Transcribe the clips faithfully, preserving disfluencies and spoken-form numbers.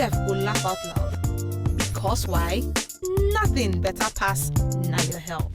Sef go laugh out loud. Because why? Nothing better pass na your health.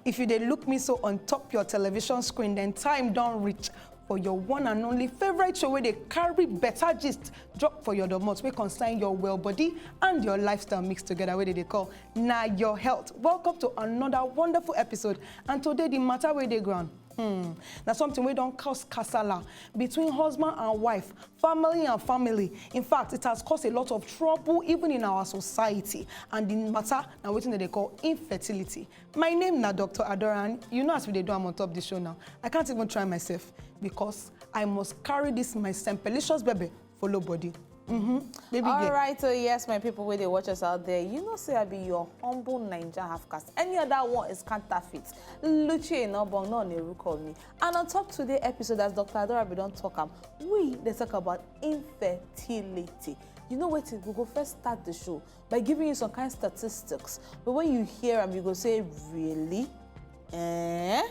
If you dey look me so on top your television screen, then time don reach for your one and only favorite show wey dey carry better gist drop for your domot wey concern your well body and your lifestyle mix together wey dey dey call Na Your Health. Welcome to another wonderful episode, and today the matter wey dey ground, hmm, na something wey don cause kasala between husband and wife, family and family. In fact, it has caused a lot of trouble even in our society, and the matter na wetin dem dey call infertility. My name na Doctor Adora, and you know as we dey do am on top the show now, I can't even try myself because I must carry this my sempelicious baby follow body. Mm-hmm. Baby All girl. Right, so yes, my people wey dey watch us out there, you know say I be your humble Naija half caste. Any other one is counterfeit. Lucie Inobong, no ne call me. And on top today episode, as Doctor Adora be don talk am, we dey talk about infertility. You know wetin? We go first start the show by giving you some kind statistics. But when you hear am, you go say, "Really? Eh?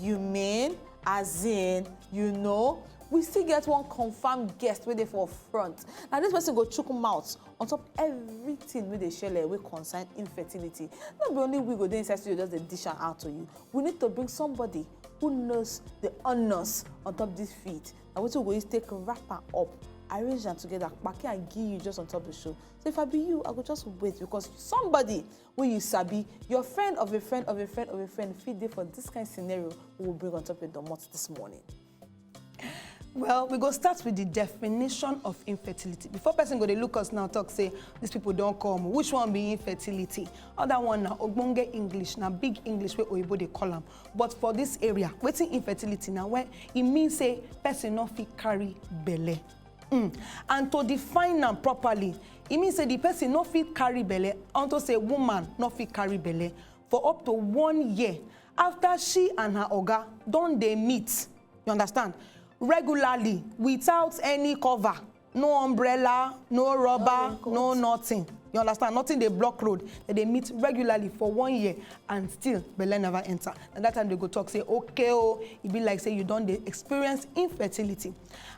You mean? As in, you know?" We still get one confirmed guest wey dey for front. Na this person go chook mouth on top everything wey dey shele wey concern infertility. No be only we go dey inside studio just dey dish am out to you. We need to bring somebody who knows the honors on top this field. Na wetin we go use take wrap am up, arrange am together, kpaki and give you just on top the show. So if I be you, I go just wait because somebody wey you sabi, your friend of a friend of a friend of a friend fit dey for this kind scenario we will bring on top your domot this morning. Well, we go start with the definition of infertility. Before person go dey look us now, talk say these people don come. Which one be infertility? Other one na ogbonge English, na big English wey oyibo dey call am. But for this area, wetin infertility na when e mean say person no fit carry belle. Mm. And to define am properly, e mean say the person no fit carry belle unto say woman no fit carry belle for up to one year after she and her oga don dey meet, you understand, regularly without any cover, no umbrella, no rubber, no nothing. You understand? Nothing dey block road. Dem dey meet regularly for one year and still belle never enter. Na that time dem go talk say, "Okay o, e be like say you don dey experience infertility."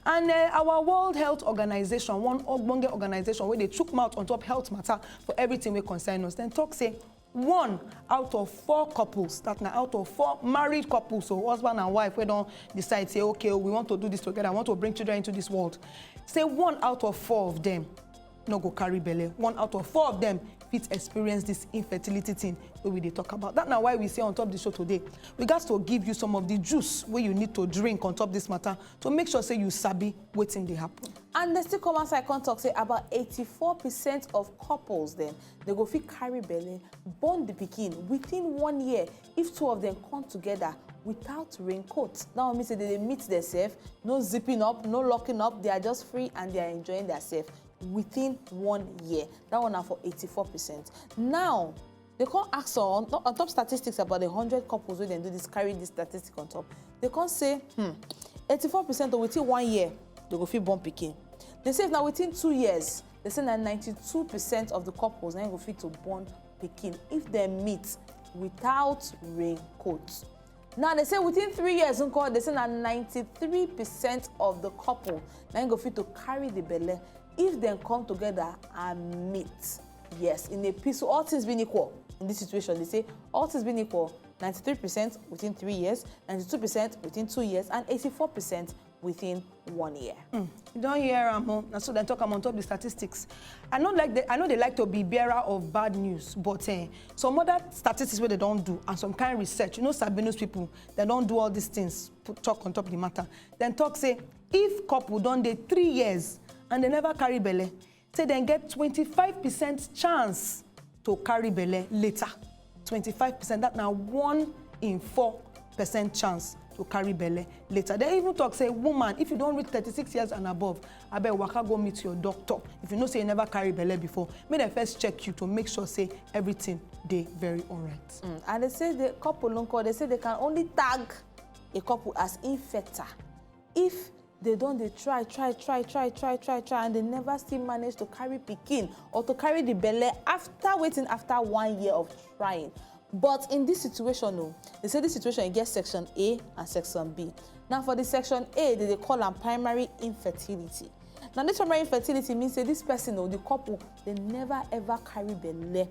And uh, our World Health Organization, one ogbonge organization wey dey chook mouth on top health matter for everything wey concern us, dem talk say one out of four couples, that na out of four married couples, so husband and wife wey don decide say, "Okay, we want to do this together, I want to bring children into this world," say one out of four of them no go carry belle. One out of four of them fit experience this infertility thing wey we dey talk about. That na why we say on top the show today, we gats to give you some of the juice wey you need to drink on top this matter to make sure say you sabi wetin dey happen. And dem still come outside come talk say about eighty-four percent of couples dem, dem go fit carry belle, born the pikin within one year if two of them come together without raincoat. That one mean say dem dey meet themselves, no zipping up, no locking up, they are just free and they are enjoying themselves within one year. That one na for eighty-four percent. Now, dem come ask on, on top statistics about the hundred couples wey dem do this, carry this statistic on top. Dem come say, hmm, eighty-four percent of within one year, dem go fit born pikin. Dem say if na within two years, dem say na ninety-two percent of the couples na im go fit to born pikin if dem meet without raincoat. Now, dem say within three years nko, dem say na ninety-three percent of the couple na im go fit to carry the belle if dem come together and meet. Yes, in a peaceful, all things being equal in this situation, dem say all things being equal, ninety-three percent within three years, ninety-two percent within two years, and eighty-four percent within one year. You don hear am o. Na so dem talk am on top the statistics. I no like the, I no dey like to be bearer of bad news, but eh, some other statistics wey dem don do and some kind research, you know, Sabinus people, dem don do all these things, put talk on top the matter. Dem talk say if couple don dey three years and dem never carry belle, say dem get twenty-five percent chance to carry belle later. Twenty-five percent, that na one in four percent chance to carry belle later. Dem even talk say woman, if you don reach thirty-six years and above, abeg waka go meet your doctor. If you know say you never carry belle before, make dem first check you to make sure say everything dey very alright. Mm, and dem say the couple nko, dem say dem can only tag a couple as infertile if dem don dey try try try try try try try and dem never still manage to carry pikin or to carry the belle after wetin, after one year of trying. But in this situation o, dem say this situation e get section A and section B. Now for the section A, dem dey call am primary infertility. Now, this primary infertility means say this person or the couple, they never ever carry belle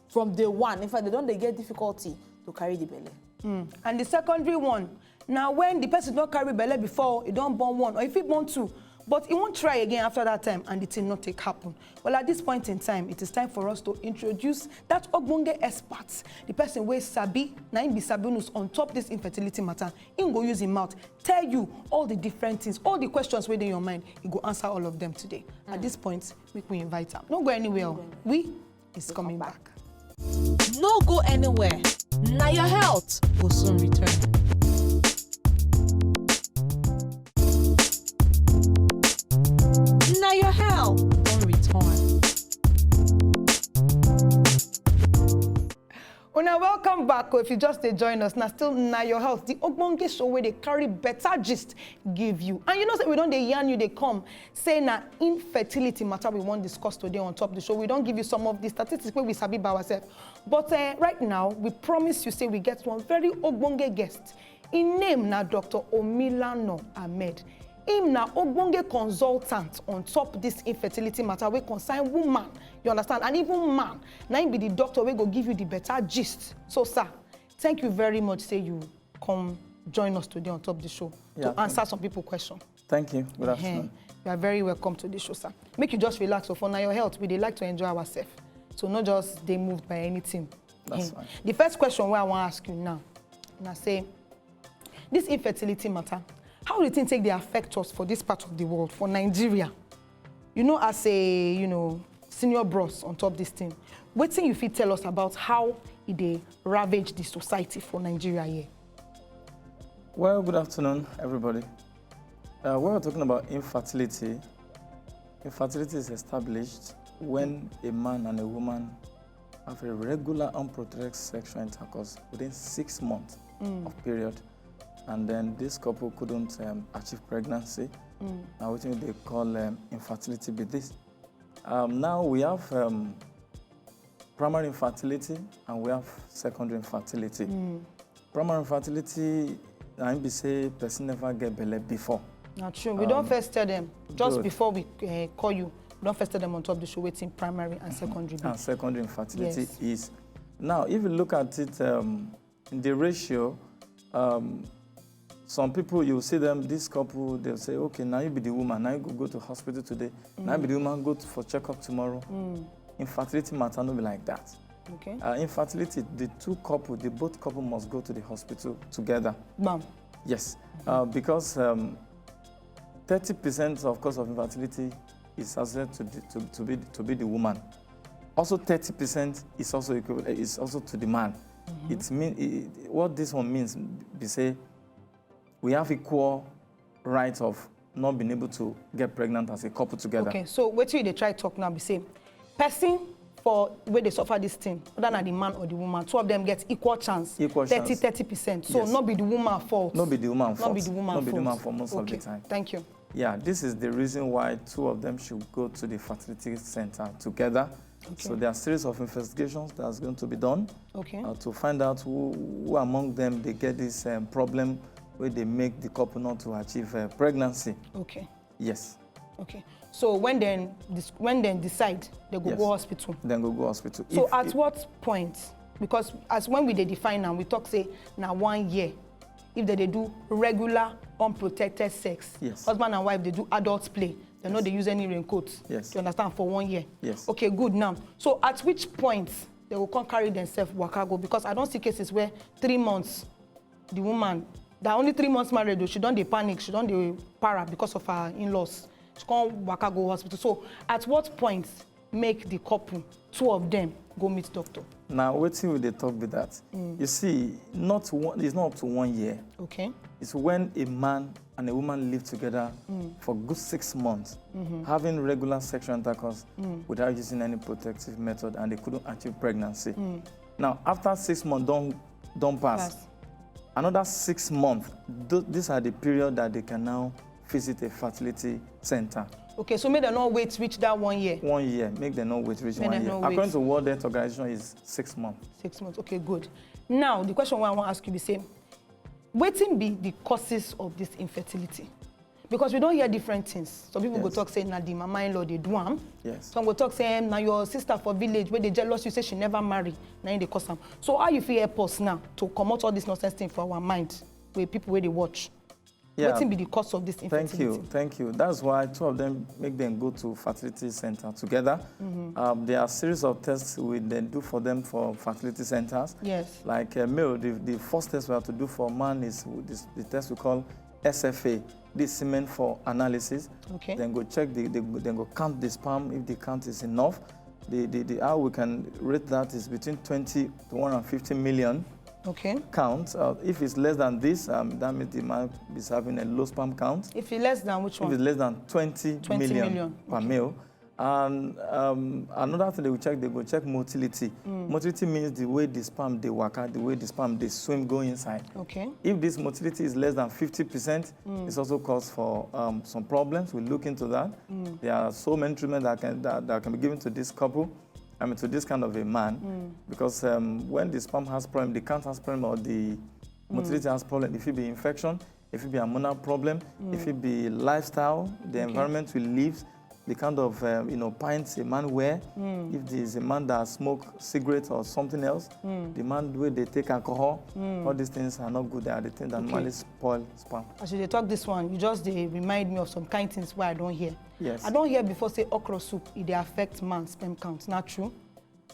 from day one. In fact, they don't, they get difficulty to carry the belle. Mm. And the secondary one, now when the person don't carry belle before, he don't born one, or if he born two, but he won't try again after that time, and the thing not take happen. Well, at this point in time, it is time for us to introduce that ogbonge expert, the person wey sabi, na him be Sabinus on top this infertility matter. He go use him mouth tell you all the different things, all the questions within your mind. He go answer all of them today. Mm. At this point, make we invite him. No go anywhere. We is coming back. No go anywhere. Na your health will soon return. Na your health don return. Una welcome back. If you just dey join us, na still Na Your Health, the ogbonge show where they carry better gist give you. And you know say we don't dey yarn you, they come say na infertility matter we wan discuss today on top the show. We don't give you some of the statistics where we sabi by ourselves. But uh, right now, we promise you say we get one very ogbonge guest. Im name na Doctor Omilano Ahmed. Im na ogbonge consultant on top this infertility matter wey concern woman, you understand, and even man. Na im be the doctor wey go give you the better gist. So, sir, thank you very much say you come join us today on top the show to answer some people question. Thank you. Good afternoon. You are very welcome to the show, sir. Make you just relax. So for Na Your Health, we dey like to enjoy ourselves. So not just dey moved by anything. That's fine. The first question wey I wan ask you now, na say, this infertility matter, how the thing take dey affect us for this part of the world, for Nigeria? You know, as a, you know, senior bros on top this thing, wetin you fit tell us about how e dey ravage the society for Nigeria here? Well, good afternoon, everybody. Uh, when we're talking about infertility, infertility is established when a man and a woman have a regular unprotected sexual intercourse within six months of period, and then this couple couldn't um, achieve pregnancy. Now, what they call um, infertility be this. Um, now we have um, primary infertility and we have secondary infertility. Primary infertility, I be say person never get belle before. Na true. We don first tell them just Good. Before we uh, call you. We don first tell them on top the show wetin primary and secondary be. And secondary infertility Yes. Is. Now, if you look at it um, in the ratio, um, some people, you see them, this couple, they'll say, "Okay, now you be the woman. Now you go, go to hospital today. Now you be the woman, go to, for checkup tomorrow." Infertility matter no be like that. Okay. Uh, infertility, the two couple, the both couple must go to the hospital together. Bam. Yes, uh, because um, thirty percent of cause of infertility is associated to, the, to, to, be, to be the woman. Also, thirty percent is also equivalent, is also to the man. It mean it, what this one means be say we have equal right of not being able to get pregnant as a couple together. Okay, so wetin you dey try talk now be say person for wey dey suffer this thing, whether na the man or the woman, two of them get equal chance. Equal thirty, chance. Thirty percent. So Yes. No be the woman fault. No be the woman fault. No be the woman No be fault. The man fault most Okay. Of the time. Thank you. Yeah, this is the reason why two of them should go to the fertility center together. Okay. So there are series of investigations that's going to be done Okay. Uh, to find out who, who among them they get this um, problem where they make the couple not to achieve uh, pregnancy. Okay. Yes. Okay. So when then this, when then decide they go Yes. Go hospital. Then go go hospital. So If- at if- what point? Because as when we dey define am, we talk say na one year. If they dey do regular unprotected sex, Yes. Husband and wife they do adult play. They no dey use any raincoat. Yes. You understand, for one year. Yes. Okay, good now. So at which point they go come carry themselves waka go? Because I don see cases where three months, the woman, that only three months married though, she don dey panic, she don dey para because of her in-laws. She come waka go hospital. So at what point make the couple, two of them, go meet doctor? Now, wetin we dey talk be that. You see, not one, it's not up to one year. Okay. It's when a man and a woman live together for good six months, having regular sexual intercourse without using any protective method, and they couldn't achieve pregnancy. Now, after six months, don't don't pass. Pass. Another six months. Th- these are the period that they can now visit a fertility center. Okay, so make dem no wait reach that one year. One year, make them not wait reach Make one them year. No wait. According to World Health Organization, is six months. Six months. Okay, good. Now the question wey I wan ask you be say, wetin be the causes of this infertility? Because we don hear different things. Some people go Yes. talk say na the mama in-law dey do am. Yes. Some go talk say, "Em, na your sister for village wey dey jealous you say she never marry, na im dey cause am." So how you fit help us now to comot all this nonsense thing for our mind, with people wey dey watch? Yeah. Wetin be the cause of this Thank infertility? You, thank you. That's why two of them make them go to fertility center together. Mm-hmm. Um, there are a series of tests we then do for them for fertility centers. Yes. Like uh, male, the, the first test we have to do for man is this, the test we call S F A, this semen for analysis. Okay. Then go check the, the then go count the sperm. If the count is enough, the, the, the how we can rate that is between twenty to one hundred fifty million Okay. count. Uh, if it's less than this, um, that means the man is having a low sperm count. If e less than which If it's one? Less than twenty Twenty million million. per Okay. male. And um, another thing they will check, they go check motility. Mm. Motility means the way the sperm dey waka, the way the sperm dey swim go inside. Okay. If this motility is less than fifty percent, Mm. it's also cause for um, some problems. We look into that. Mm. There are so many treatments that can that, that can be given to this couple, I mean to this kind of a man, Mm. because um, when the sperm has problem, the count has problem, or the Mm. motility has problem, if it be infection, if it be hormonal problem, if Mm. it be lifestyle, the Okay. environment we live, the kind of um, you know pants a man wear, Mm. if there is a man that smoke cigarette or something else, Mm. the man wey dey take alcohol, Mm. all these things are not good. They are the things that Okay. normally spoil sperm. As you dey talk this one, you just dey remind me of some kind things wey I don hear. Yes. I don hear before say okra soup e dey affect man sperm count. Na true?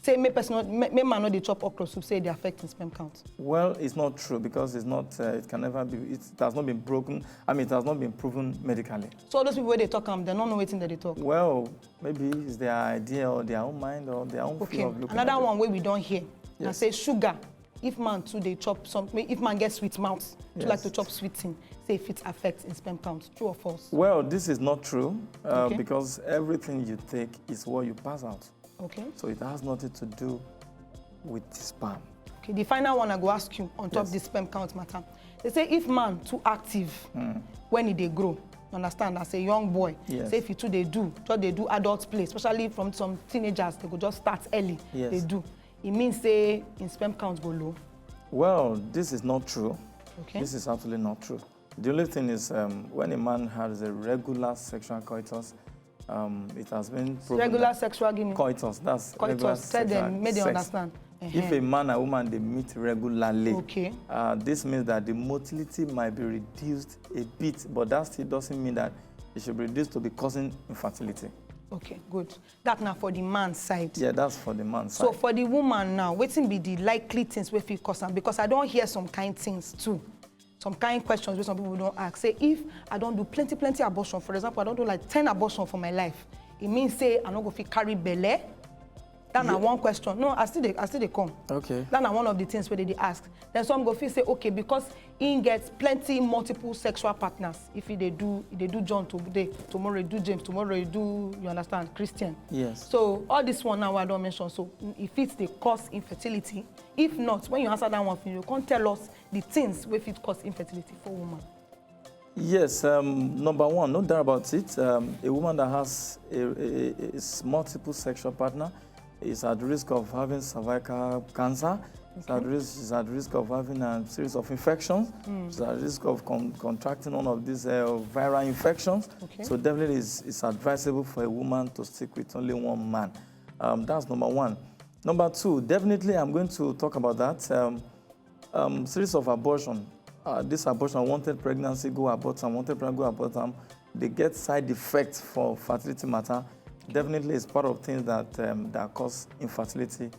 Say make person no, make, make man no dey chop okra soup, say e dey affect him sperm count. Well, it's not true because it's not. Uh, it can never be. It, it has not been broken. I mean, it has not been proven medically. So all those people wey dey talk am, dem no know wetin dem dey talk. Well, maybe it's their idea or their own mind or their own Okay. Fear of looking Another at it. One wey we don hear na Yes. say sugar. If man too dey chop something, if man get sweet mouth, too like Yes. To chop sweet thing, say e fit affect him sperm count. True or false? Well, this is not true uh, Okay. Because everything you take is what you pass out. Okay. So it has nothing to do with the sperm. Okay. The final one I go ask you on top Yes. This sperm count matter. They say if man too active Mm. When e dey grow, you understand, as a young boy, Yes. Say if you too dey do, just dey do adult play, especially from some teenagers, they go just start early. Yes. They do. It means say in sperm count go low. Well, this is not true. Okay. This is absolutely not true. The only thing is um, when a man has a regular sexual coitus, um, it has been proven Regular that sexual guinea. Coitus, that's regular Coitus. Tell sexual them, make they sex. Understand. If a man and woman they meet regularly, Okay. Uh, this means that the motility might be reduced a bit, but that still doesn't mean that it should be reduced to be causing infertility. Okay, good. That na for the man side. Yeah, that's for the man So side. For the woman now, wetin be the likely things wey fit cause am? Because I don hear some kind things too. Some kind questions wey some people don ask. Say if I don do plenty, plenty abortion, for example, I don do like ten abortion for my life, e mean say I no go fit carry belle? That na Yeah. One question. No, I still dey, I still dey come. Okay. That na one of the things wey they dey ask. Then some go feel say, okay, because he get plenty multiple sexual partners. If he dey do, he dey do John today, tomorrow he do James, tomorrow he do, you understand, Christian. Yes. So all this one now I don mention, so e fit dey cause infertility. If not, when you answer that one, you come tell us the things wey fit cause infertility for woman. Yes, um, number one, no doubt about it. Um, a woman that has a, a, a, a s- multiple sexual partner is at risk of having cervical cancer. Is at Okay. risk is at risk of having a series of infections. Mm. Is at risk of con- contracting one of these uh, viral infections. Okay. So definitely, it's, it's advisable for a woman to stick with only one man. Um, that's number one. Number two, definitely, I'm going to talk about that. Um, um, series of abortion. Uh, this abortion, wanted pregnancy, go abort, unwanted pregnancy, go abort. Um, they get side effects for fertility matter. Definitely, it's part of things that um, that cause infertility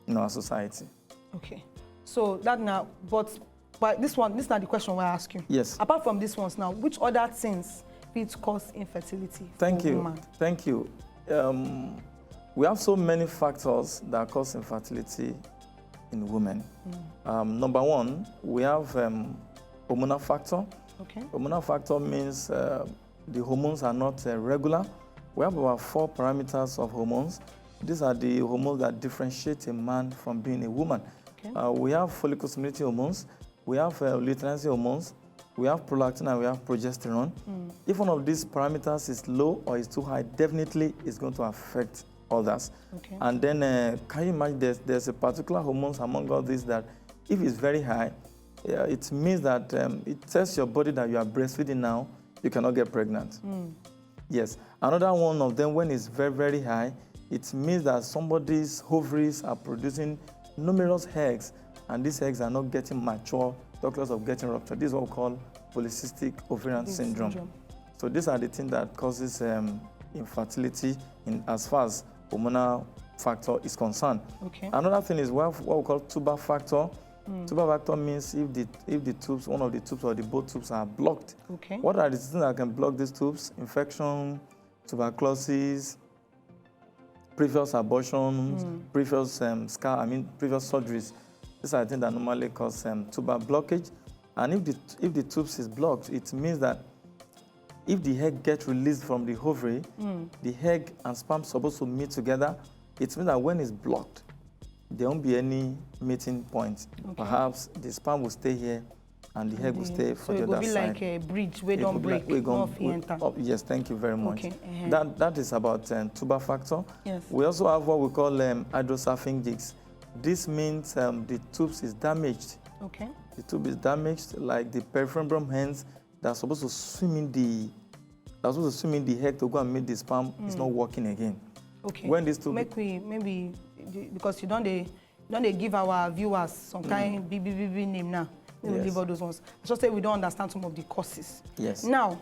in our society. Okay. So that now, but but this one, this na the question wey I ask you. Yes. Apart from these ones now, which other things fit cause infertility Thank for you. Woman? Thank you. Um, we have so many factors that cause infertility in women. Mm. Um, number one, we have um, hormonal factor. Okay. Hormonal factor means uh, the hormones are not uh, regular. We have about four parameters of hormones. These are the hormones that differentiate a man from being a woman. Okay. Uh, we have follicle stimulating hormones, we have uh, luteinizing hormones, we have prolactin, and we have progesterone. Mm. If one of these parameters is low or is too high, definitely it's going to affect others. Okay. And then, uh, can you imagine? There's, there's a particular hormones among all these that, if it's very high, yeah, it means that um, it tells your body that you are breastfeeding now. you cannot get pregnant. Yes. Another one of them, when it's very, very high, it means that somebody's ovaries are producing numerous eggs, and these eggs are not getting mature, talk less of getting rupture. This is what we call polycystic ovarian This syndrome. syndrome. So these are the things that causes um, infertility in as far as hormonal factor is concerned. Okay. Another thing is what, what we call tubal factor. Tubal factor means if the if the tubes, one of the tubes or the both tubes are blocked. Okay. What are the things that can block these tubes? Infection, tuberculosis, previous abortions, previous um, scar, I mean, previous surgeries. These are things that normally cause um, tubal blockage. And if the if the tubes is blocked, it means that if the egg gets released from the ovary, the egg and sperm supposed to meet together. It means that when it's blocked, there won't be any meeting point. Okay. Perhaps the sperm will stay here and the egg will stay So for the it will other be side. Like a bridge where It don't will be break, like- we gon- not we- enter. Oh, yes, thank you very much. Okay, uh-huh. That that is about um, tubal factor. Yes. We also have what we call um, hydropsalpingitis. This means um, the tubes is damaged. Okay. The tube is damaged, like the perfidium ends that are supposed to swim in the that are supposed to swim in the egg to go and meet the sperm is not working again. Okay. When these two Make we maybe because you don't they don't they give our viewers some kind B B B B name now. We will Yes. leave all those ones. Just say we don't understand some of the causes. Yes. Now,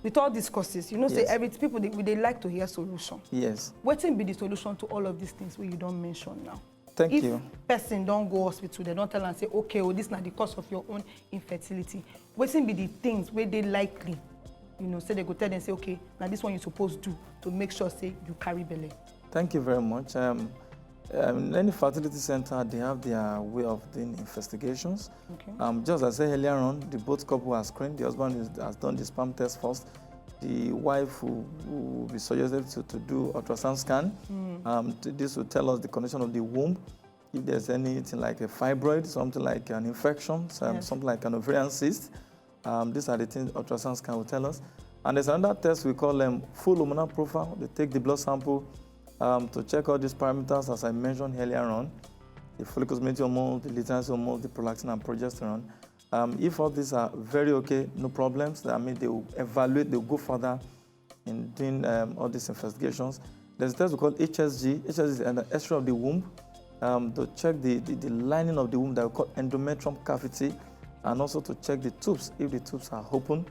with all these causes, you know, say Yes. every people they, they like to hear solution. Yes. Wetin be the solution to all of these things wey you don mention now? Thank If you. person don go hospital, they don tell am say, okay, oh, this na the cause of your own infertility. Wetin be the things wey dey likely, you know, say they go tell them say, okay, na this one you suppose do to make sure say you carry belle. Thank you very much. Um, um, in any fertility center, they have their way of doing investigations. Okay. Um, just as I said earlier on, the both couple are screened. The husband is, has done the sperm test first. The wife will, will be suggested to, to do ultrasound scan. Um, to, this will tell us the condition of the womb. If there's anything like a fibroid, something like an infection, some- Yes. something like an ovarian cyst, um, these are the things ultrasound scan will tell us. And there's another test we call um, full hormonal profile. They take the blood sample um, to check all these parameters as I mentioned earlier on. The follicle stimulating hormone, the luteinizing hormone, the prolactin and progesterone. Um, if all these are very okay, no problems, I mean, they will evaluate, they'll go further in doing um, all these investigations. There's a test we call H S G. H S G is an X-ray of the womb um, to check the, the, the lining of the womb that we call endometrium cavity, and also to check the tubes, if the tubes are open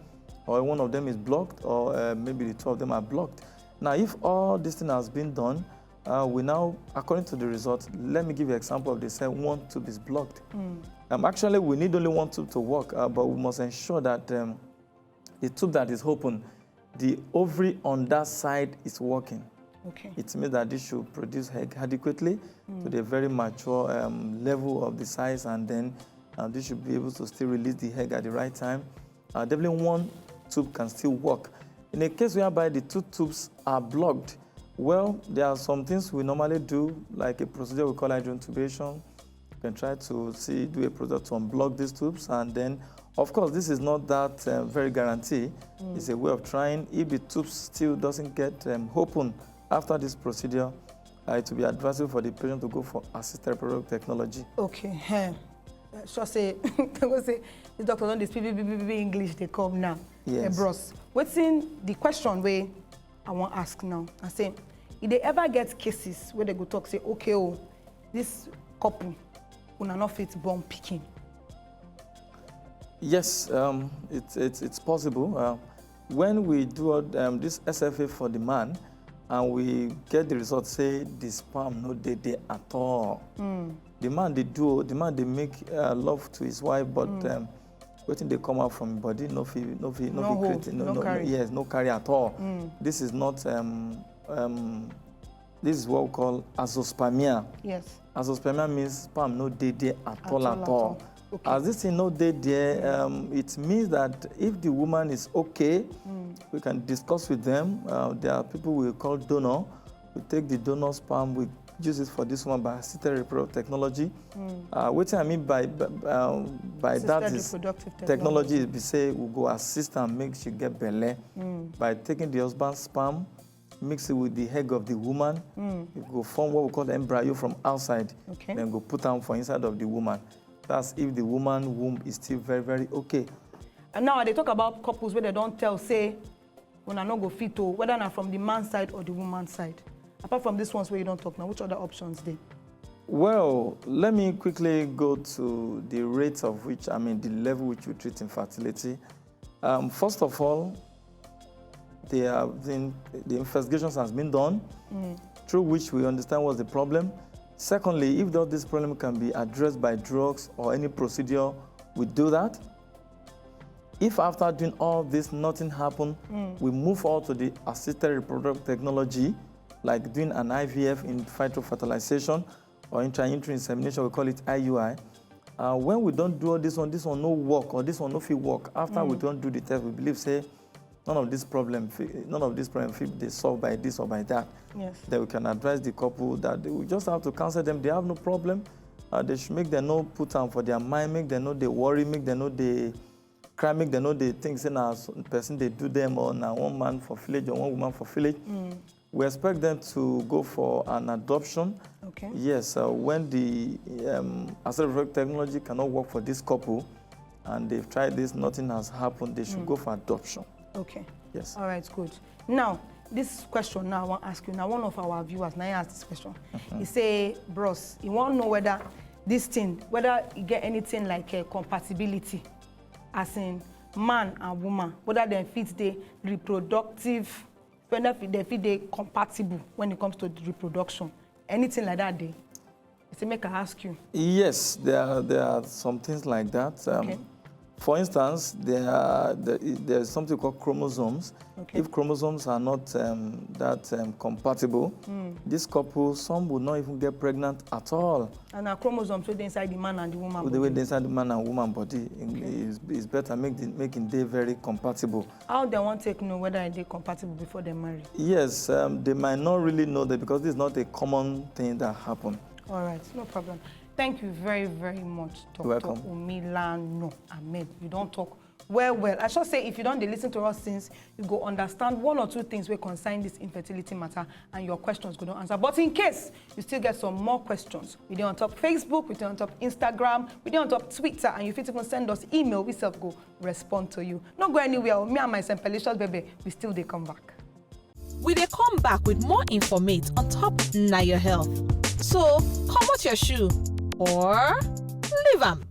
or one of them is blocked, or uh, maybe the two of them are blocked. Now, if all this thing has been done, uh, we now, according to the result, let me give you an example of the say one tube is blocked. Um, actually, we need only one tube to work, uh, but we must ensure that um, the tube that is open, the ovary on that side is working. Okay. It means that this should produce egg adequately to the very mature um, level of the size, and then uh, this should be able to still release the egg at the right time. Uh, definitely, one tube can still work. In a case whereby the two tubes are blocked, well, there are some things we normally do, like a procedure we call hydrointubation. You can try to see do a procedure to unblock these tubes, and then, of course, this is not that uh, very guarantee. It's a way of trying. If the tube still doesn't get um, open after this procedure, uh, it will be advisable for the patient to go for assisted reproductive technology. Okay. Hey. Uh, sure say, I go say, this doctor don dey speak big, big, big, big English dey come now. Yes. Eh, bros, wetin the question wey I wan ask now? I say, e dey ever get cases where they go talk say, okay, oh, this couple, una no fit born pikin. Yes, um, it's, it's, it's possible. Uh, when we do um, this S F A for the man, and we get the result say the sperm no dey there at all. The man dey do, the man dey make uh, love to his wife, but um, wetin dey come out from him body no fit, no fit, no No fit hold, create, no, no no, carry. Yes, no carry at all. This is not um, um, this is what we call azoospermia. Yes. Azoospermia means sperm no dey there at, all, at all. Okay. As this thing no dey there, um, it means that if the woman is okay, we can discuss with them. Uh, there are people we call donor. We take the donor sperm, we use it for this one by assisted reproductive technology. Uh, wetin I mean by by, um, by that Assisted is reproductive technology is be say we go assist and make she get belle by taking the husband sperm, mix it with the egg of the woman. It go form what we call embryo from outside. Okay. Then go put am for inside of the woman. That's if the woman womb is still very, very okay. And now they talk about couples where they don't tell, say, when I no go fit o, whether na from the man side or the woman side. Apart from these ones where you don't talk now, which other options dey? Well, let me quickly go to the rate of which, I mean, the level which we treat infertility. Um, first of all, they have been, the investigations has been done, through which we understand what's the problem. Secondly, if that this problem can be addressed by drugs or any procedure, we do that. If after doing all this, nothing happened, we move on to the assisted reproductive technology, like doing an I V F, in vitro fertilization, or intrauterine insemination, we call it I U I. Uh, when we don't do all this one, this one no work, or this one no fit work. After we don't do the test, we believe say none of this problem, fi- none of this problem fit dey solved by this or by that. Yes. Then we can advise the couple that they, we just have to counsel them. They have no problem. Uh, they should make them no put am for their mind, make them no dey worry, make them no dey cry, make them no dey think say na s- person dey do them, or na one man for village or one woman for village. We expect them to go for an adoption. Okay. Yes, uh, when the um, assisted reproductive technology cannot work for this couple, and they've tried this, nothing has happened, they should go for adoption. Okay. Yes. All right, good. Now, this question now I want to ask you. Now, one of our viewers now asked this question. He say, Bros, he want to know whether this thing, whether you get anything like a compatibility, as in man and woman, whether they fit the reproductive, whether fit- they fit the compatible when it comes to the reproduction. Anything like that, they say, make I ask you. Yes, there are, there are some things like that. Um, Okay. For instance, there are, there is, there is something called chromosomes. Okay. If chromosomes are not um, that um, compatible, this couple, some will not even get pregnant at all. And our chromosomes, so they inside the man and the woman. With the way body. They inside the man and woman body, in- it's, it's better make the, making they very compatible. How they want take know whether they compatible before they marry? Yes, um, they might not really know that, because this is not a common thing that happen. All right, no problem. Thank you very, very much, Doctor You're welcome. Omilano Ahmed. You don't talk well, well. I should say, if you don't dey listen to us since, you go understand one or two things wey concern this infertility matter, and your questions go don answer. But in case you still get some more questions, we dey on top Facebook, we dey on top Instagram, we dey on top Twitter, and you fit even send us email. We self go respond to you. No go anywhere. Me and my Sempelicious baby, we still dey come back. We dey come back with more informate on top Na Your Health. So, comot your shoe or leave am.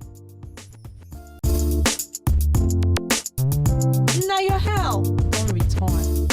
Na Your Health don return.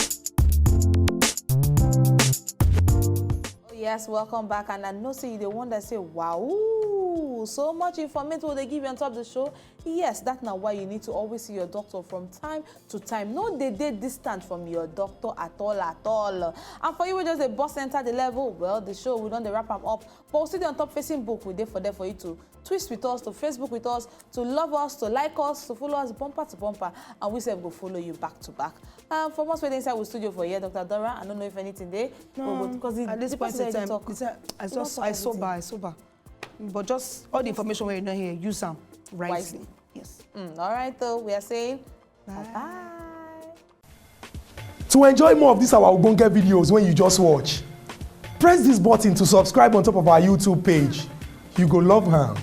Oh yes, welcome back. And I know say you dey wonder, say, wow, so much information we dey give you on top the show. Yes, that's now why you need to always see your doctor from time to time. No dey dey distant from your doctor at all, at all. And for you, we just dey boss enter the level. Well, the show, we don dey wrap am up. But we still dey on top facing book. We dey for there for you to twist with us, to Facebook with us, to love us, to like us, to follow us bumper to bumper. And we sef go follow you back to back. Um, for us, we're inside with studio for here, Doctor Dora. I don't know if anything dey. No, Because at this point in time, it's a- I just I sober, I sober. But just all the information where you know here, use them wisely. Wisely. Yes. Mm, all right, though, we are saying bye bye. To enjoy more of these our ogbonge videos when you just watch, press this button to subscribe on top of our YouTube page. You go love am.